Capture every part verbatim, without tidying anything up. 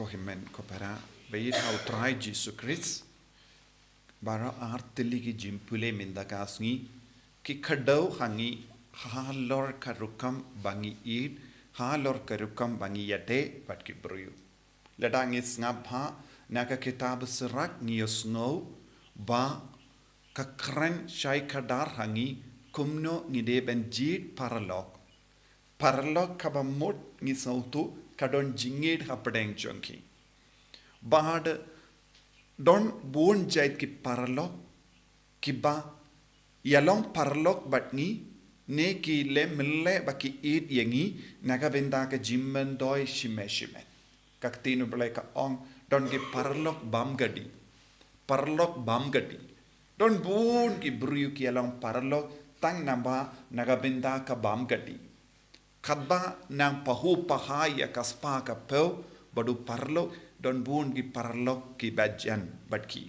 Ko hynmen ko para, ba ïeit ha u Trai Jisu Khrist, baroh ar tylli ki jingpule mynta ka sngi ki khadduh ha ngi halor ka rukom ba ngi ïeit, halor ka rukom ba ngi ïadei bad ki briew. Lada ngi sngap ha na ka kitab Sirak ngi ïohsngew ba ka kren shai kdar ha ngi kumno ngi dei ban jied paralok. Paralok kaba mut ngi sngewthuh ka don jingïeit hapdeng jong ki. Bad don bun jait ki paralok kiba ïalong paralok bad ngi ne ki leh mynleh ba ki ïeit ïa ngi na ka bynta ka jingmyntoi shimet shimet. Ka ktien u Blei ka ong don ki paralok bam gadi. Paralok bam gadi. Don bun ki briew ki ïalong paralok tang namar na ka bynta ka bam gadi. Katba nang pahuh paha ïa ka spah ka phew bad u paralok, don bun ki paralok kiba jan bad ki.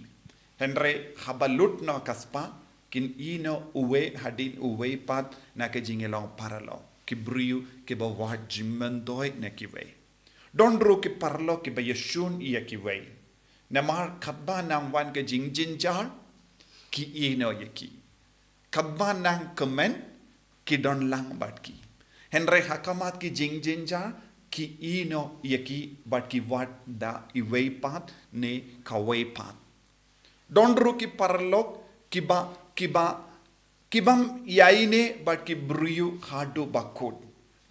Hynrei haba lut noh ka spah kin ïehnoh uwei hadien uwei pat na ka jingïalong paralok. Ki briew kiba wad jingmyntoi na kiwei. Don ruh ki paralok kiba ïashun ïa kiwei. Namar katba nang wan ka jingjynjar ki ïehnoh ïa ki. Katba nang kmen ki don lang bad ki. Hynrei ha khmat ki jingjynjar ki ïehnoh ïa ki bad ki wad da iwei pat ne kawei pat. Don ruh ki paralok kiba, kiba, kibym ïaineh bad ki briew haduh ba kut.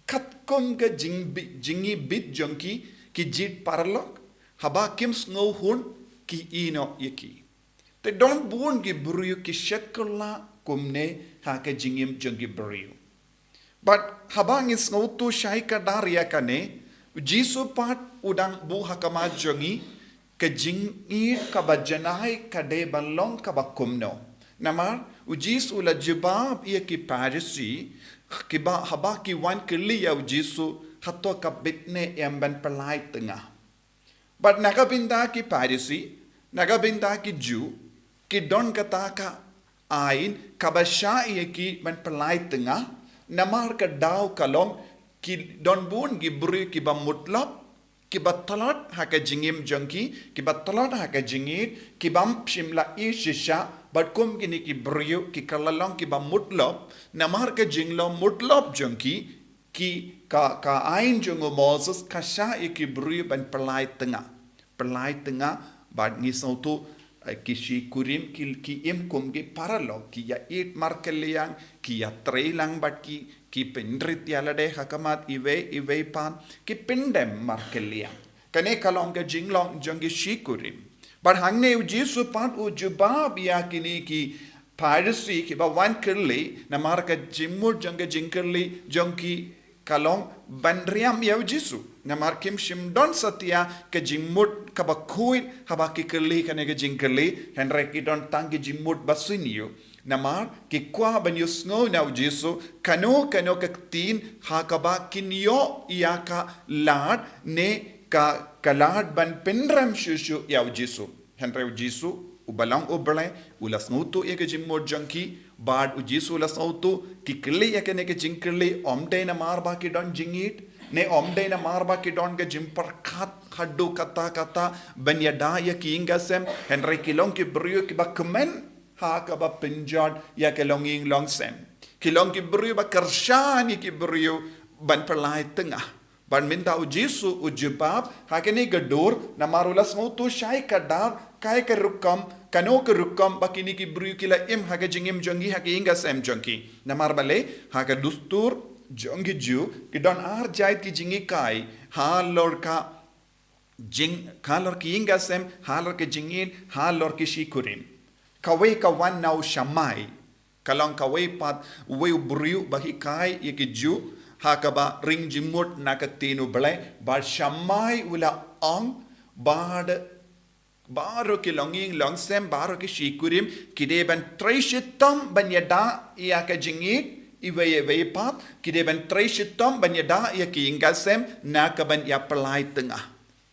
Katkum ka jingbi-, jingibit jong ki, ki jied paralok, haba kim sngewhun ki ïehnoh ïa ki. Te don bun ki briew ki shet kylla kumne ha ka jingim jong ki briew. Bad haba ngi sngewthuh shai kdar ïa kane, u Jisu pat u dang buh ha khmat jong ngi, ka jingïeit kaba janai ka dei ban long kaba kumno. Namar u Jisu u la jubab ïa ki Pharisi, kiba haba ki wan kylli ïa u Jisu, hato ka bit ne em ban pynlait tnga. Bad na ka bynta ki Pharisi, na ka bynta ki Jiw, ki don kata ka aiñ kaba shah ïa ki ban pynlait tnga, namar ka daw ka long ki don bun ki briew kiba mutlop, kiba tlot ha ka jingim jong ki, kiba tlot ha ka jingïeit, kibym shym la ïeit shisha, bad kum kine ki briew ki kylla long kiba mutlop, namar ka jinglong mutlop jong ki, ki ka, ka aiñ jong u Moses ka shah ïa ki briew ban pynlait tnga. Pynlait tnga bad ngi sngewthuh, eh, ki shi kurim ki, ki im kum ki paralok, ki ïa ïeit markylliang, ki ïatrei lang bad ki, ki pynrit ïa lade ha khmat iwei, iwei pat, ki pyndem markylliang. Kane ka long ka jinglong jong ki shi kurim. Bad hangne u Jisu pat u jubab ïa kine ki Pharisi kiba wan kylli, namar ka jingmut jong ka jingkylli jong ki ka long ban riam ïa u Jisu. Namar kim shym don satia ka jingmut kaba khuid haba ki kylli kane ka jingkylli, hynrei ki don tang ki jingmut ba sniew. Namar ki kwah ban ïohsngew na u Jisu, kano kano ka ktien ha kaba kin ïoh ïa ka lad ne ka, ka lad ban pynrem shuh shuh ïa u Jisu. Hynrei u Jisu, uba long u Blei, u la sngewthuh ïa ka jingmut jong ki, bad u Jisu u la sngewthuh, ki kylli ïa kane ka jingkylli, ym dei namar ba ki don jingïeit, ne ym dei namar ba ki don ka jingpyrkhat haduh katta katta ban ïada ïa ki ïing ki sem, hynrei ki long ki briew kiba kmen ha kaba pynjot ïa ka longïing longsem. Ki long ki briew ba kyrshan ïa ki briew ban pynlait tnga. Bad mynta u Jisu u jubab ha kane ka dur, namar u la sngewthuh shai kdar kaei ka rukom, kano ka rukom ba kine ki briew ki la im ha ka jingim jong ki, ha ka ïing ka sem jong ki. Namar balei, ha ka dustur jong ki Jiw, ki don ar jait ki jinghikai halor ka jing, halor ki ïing ka sem, halor ka jingïeit, halor ki shi kurim. Kawei ka wan na u Shamai, ka long kawei pat uwei u briew ba hikai ïa ki Jiw ha kaba ring jingmut na ka ktien u Blei, bad Shamai u la ong, bad baroh ki longïing longsem, baroh ki shi kurim, ki dei ban trei shitom ban ïada ïa ka jingïeit, iwei ïa iwei pat, ki dei ban trei shitom ban ïada ïa ki ïing ka sem, na ka ban ïa pynlait tnga.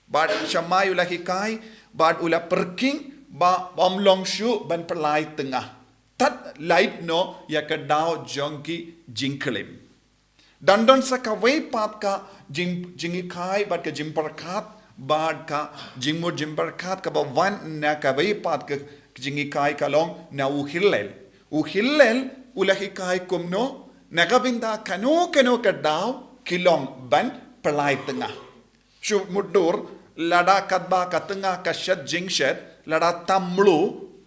Bad Shamai u la hikai, bad u la pyrkhing, ba ym long shuh ban pynlait tnga. Tad lait noh ïa ka daw jong ki jingklim. Don don sa kawei pat ka jing, jinghikai bad ka jingpyrkhat Bad ka jingmut jingpyrkhat kaba wan na kawei pat ka jinghikai ka long na u Hillel. U Hillel u la hikai kumno, na ka bynta kano kano ka daw ki long ban pynlait tnga. Shu mutdur, lada katba ka tnga ka shet jingshet, lada tam mlu,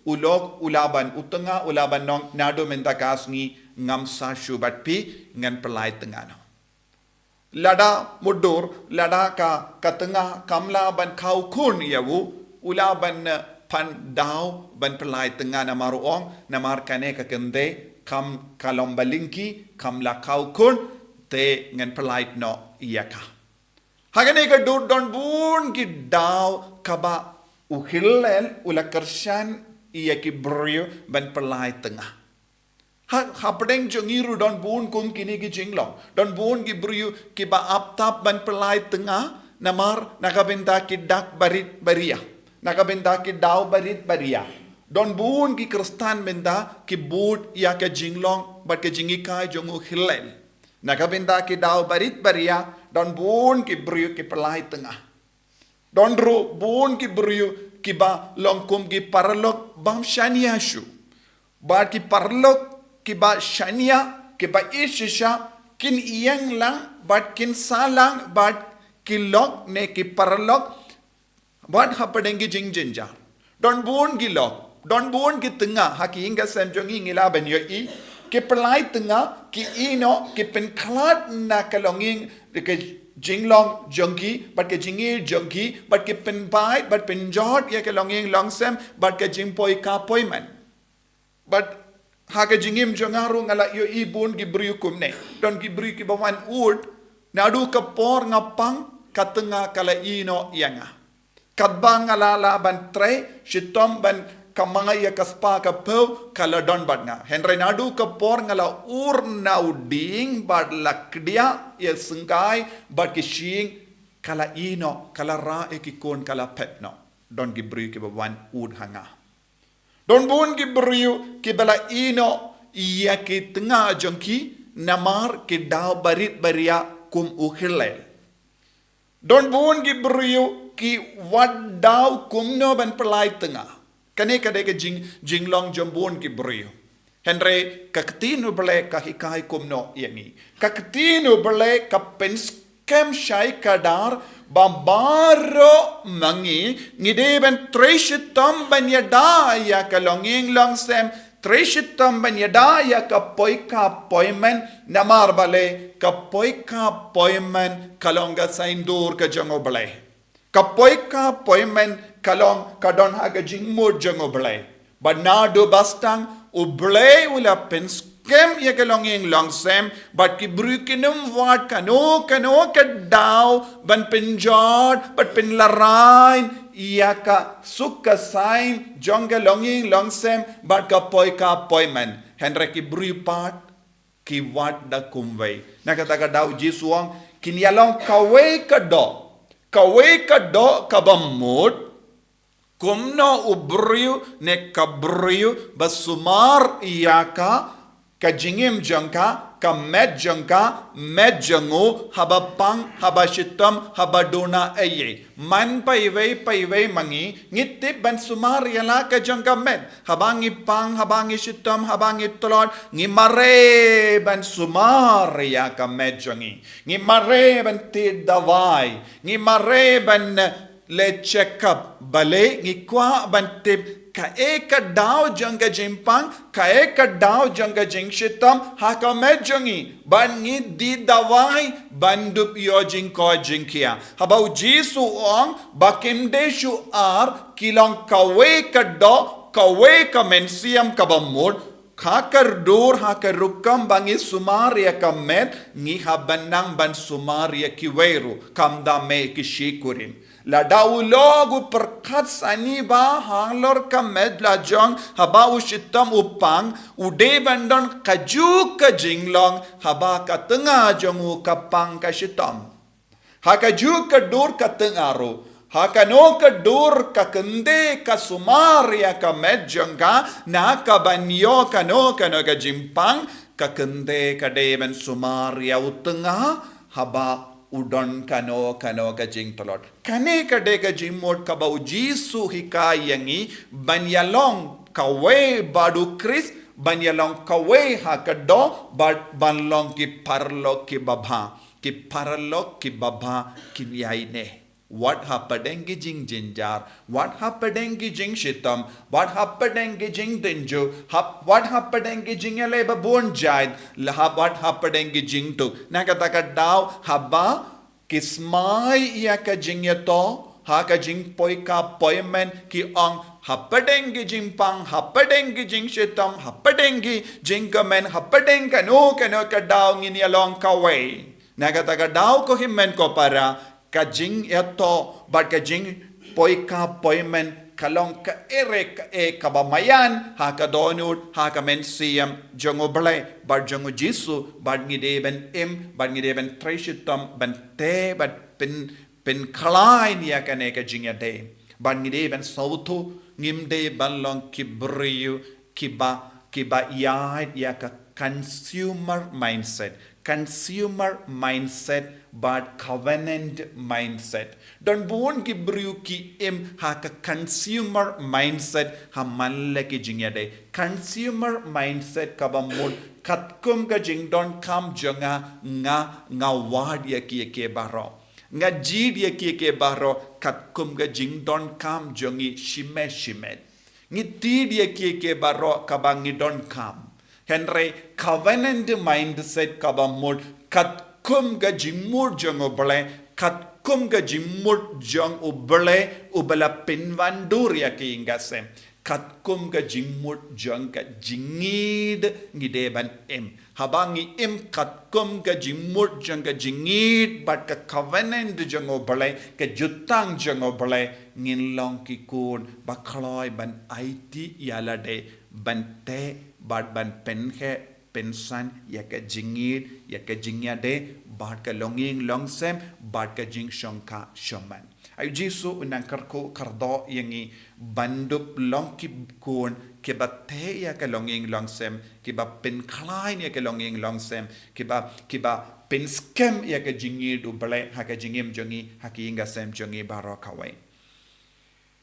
u lok u la ban, u tnga u la ban ong, naduh mynta ka sngi ngam sa shu bad phi, ngan pynlait tnga noh. Lada mutdur, lada ka, ka tnga kam lah ban khaw khun ïa u, u la ban, eh, pan daw ban pynlait tnga, namar u ong, namar kane ka kynthei kam, ka long balyngki, kam lah khaw khun, te ngan pynlait noh ïa ka. Ha kane ka dur don bun ki daw kaba u Hillel u la kyrshan ïa ki briew ban pynlait tnga. Ha, hapdeng jong ngi ruh don bun kum kine ki jinglong. Don bun ki briew kiba ap tap ban pynlait tnga, namar na ka bynta ki dak barit baria, na ka bynta ki daw barit baria. Don bun ki Khristan mynta ki bud ïa ka jinglong bad ka jinghikai jong u Hillel. Na ka bynta ki daw barit baria, don bun ki briew ki pynlait tnga. Don ruh bun ki briew kiba long kum ki paralok bym shaniah shuh. Bad ki paralok kiba shaniah, kiba ïeit shisha, kin ïeng lang bad kin sah lang bad ki lok ne ki paralok, bad hapdeng ki jingjynjar. Don bun ki lok, don bun ki tnga, ha ki ïing ki sem jong ngi ngi lah ban ïohi, ki pynlait tnga, ki ïeh noh, ki pynkhlad na ka longïing, ka jinglong jong ki, bad ka jingïeit jong ki, bad ki pynbeit, bad pynjot ïa ka longïing longsem, bad ka jingpoi ka poi man. Bad ha ka jingim jong nga ruh nga la ïohi bun ki briew kumne. Don ki briew kiba wan ud, naduh ka por nga pang, ka tnga ka la ïeh noh ïa nga. Katba nga la lah ban trei shitom ban kamai ïa ka spah ka phew, ka la don bad nga. Hynrei naduh ka por nga la ur na u dieng bad la kdiah ïa syngkai bad ki shyieng, ka la ïeh noh, ka la rah ïa ki khun, ka la phet noh. Don ki briew kiba wan ud ha nga. Don bun ki briew kiba la ïeh noh ïa ki tnga jong ki namar ki daw barit baria kum u Hillel. Don bun ki briew ki wad daw kumno ban pynlait tnga. Kane ka dei ka jing, jinglong jong bun ki briew. Hynrei ka ktien u Blei ka hikai kumno ïa ngi. Ka ktien u Blei ka pynskhem shai kdar ba baroh ma ngi ngi dei ban trei shitom ban ïada ïa ka longïing longsem, trei shitom ban ïada ïa ka poi ka poi man, namar balei ka poi ka poi man ka long ka saiñdur ka jong u Blei. Ka poi ka poi man ka long ka don ha ka jingmut jong u Blei. Bad naduh ba sdang u Blei u la pynskhem ïa ka longïing longsem, bad ki briew kin ym wad kano kano ka daw ban pynjot bad pynlarai ïa ka suk ka saiñ jong ka longïing longsem bad ka poi ka poi man. Hynrei ki briew pat ki wad da kumwei. Na kata ka daw Jisu u ong, kin ïa long kawei ka doh, kawei ka doh kaba mut, kumno u briew ne ka briew ba sumar ïa ka, ka jingim jong ka, ka met jong ka, met jong u, haba pang, haba shitom, haba duna ei ei. Man paiwei paiwei ma ngi ngi tip ban sumar ïa la ka jong ka met. Haba ngi pang, haba ngi shitom, haba ngi tlot, ngi mareh ban sumar ïa ka met jong ngi. Ngi mareh ban thied dawai, ngi mareh ban leit check up. Balei? Ngi kwah ban tip kaei ka daw jong ka jingpang, kaei ka daw jong ka jingshitom ha ka met jong ngi, bad ngi die dawai ban dup ïoh jingkoit jingkhiah. Haba u Jisu u ong ba kim dei shu ar, ki long kawei ka doh, kawei ka mynsiem kaba mut, ha ka dur, ha ka rukom ba ngi sumar ïa ka met, ngi hap ban nang ban sumar ïa kiwei ruh, khamtam eh ki shi kurim. Lada u lok u pyrkhat sani ba halor ka met la jong, haba u shitom u pang, u dei ban don kajuh ka jinglong, haba ka tnga jong u ka pang ka shitom. Ha kajuh ka dur ka tnga ruh, ha kano ka dur ka kynthei ka sumar ïa ka met jong ka, na ka ban ïoh kano kano ka jingpang, ka kynthei ka dei ban sumar ïa u tnga, haba u don kano kano ka jingtlot. Kane ka dei ka jingmut kaba u Jisu u hikai ïa ngi ban ïalong kawei bad u Khrist, ban ïalong kawei ha ka doh, bad ban long ki paralok kiba bha. Ki paralok kiba bha kin ïai ne. Wat hapdeng ki jingjynjar, wat hapdeng ki jingshitom, wat hapdeng ki jingtynjuh, hap, wat hapdeng ki jingïaleh babun jait, la hap, wat hapdeng ki jingduk. Na kata ka daw haba ki smai ïa ka jingïathuh ha ka jingpoi ka poimen, ki ong hapdeng ki jingpang, hapdeng ki jingshitom, hapdeng ki jingkmen, hapdeng kano kano ka daw ngin ïalong kawei. Na kata ka daw ko hynmen ko para, ka jingïathuh bad ka jingpoi ka poimen ka long kaei re kaei kaba maïan ha ka dohnud, ha ka mynsiem jong U Blei bad jong U Jisu, bad ngi dei ban im, bad ngi dei ban trei shitom ban tei bad pyn, pynkhlaiñ ïa kane ka jingïadei. Bad ngi dei ban sngewthuh, ngim dei ban long ki briew kiba, kiba ïaid ïa ka consumer mindset. Consumer mindset bad covenant mindset. Don bun ki briew ki im ha ka consumer mindset ha man la ki jingïadei. Consumer mindset kaba mut katkum ka jingdonkam jong nga, nga, nga wad ïa kiei kiei baroh. Nga jied ïa kiei kiei baroh katkum ka jingdonkam jong ngi shimet shimet. Ngi tied ïa kiei kiei baroh kaba ngi donkam. Hynrei covenant mindset kaba mut katkum ka jingmut jong U Blei, katkum ka jingmut jong U Blei, uba la pynwandur ïa ka ïing ka sem. Katkum ka jingmut jong ka jingïeit ngi dei ban im. Haba ngi im katkum ka jingmut jong ka jingïeit bad ka covenant jong U Blei, ka jutang jong U Blei, ngin long ki khun ba kloi ban aiti ïa lade, ban teh bad ban pynheh pynsan ïa ka jingïeit, ïa ka jingïadei bad ka longïing longsem bad ka jingshongkha shongman. Ai U Jisu u nang kyrkhu kyrdoh ïa ngi ban dup long ki khun kiba teh ïa ka longïing longsem, kiba pynkhlaiñ ïa ka longïing longsem, kiba, kiba pynskhem ïa ka jingïeit U Blei ha ka jingim jong ngi, ha ka ïing ka sem jong ngi baroh kawei.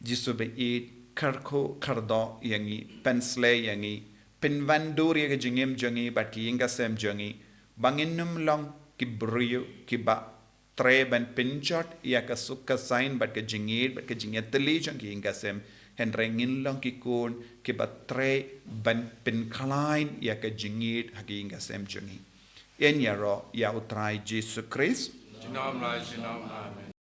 Jisu ba ïeit, kyrkhu kyrdoh ïa ngi, pynsleh ïa ngi, pynwandur ïa ka jingim jong ngi bad ka ïing ka sem jong ngi, ba ngin ym long ki briew kiba trei ban pynjot ïa ka suk ka saiñ bad ka jingïeit bad ka jingïatylli jong ka ïing ka sem, hynrei ngin long ki khun kiba trei ban pynkhlaiñ ïa ka jingïeit ha ka ïing ka sem jong ngi. Yn ïaroh ïa U Trai Jisu Khrist. Junom la junom, amen.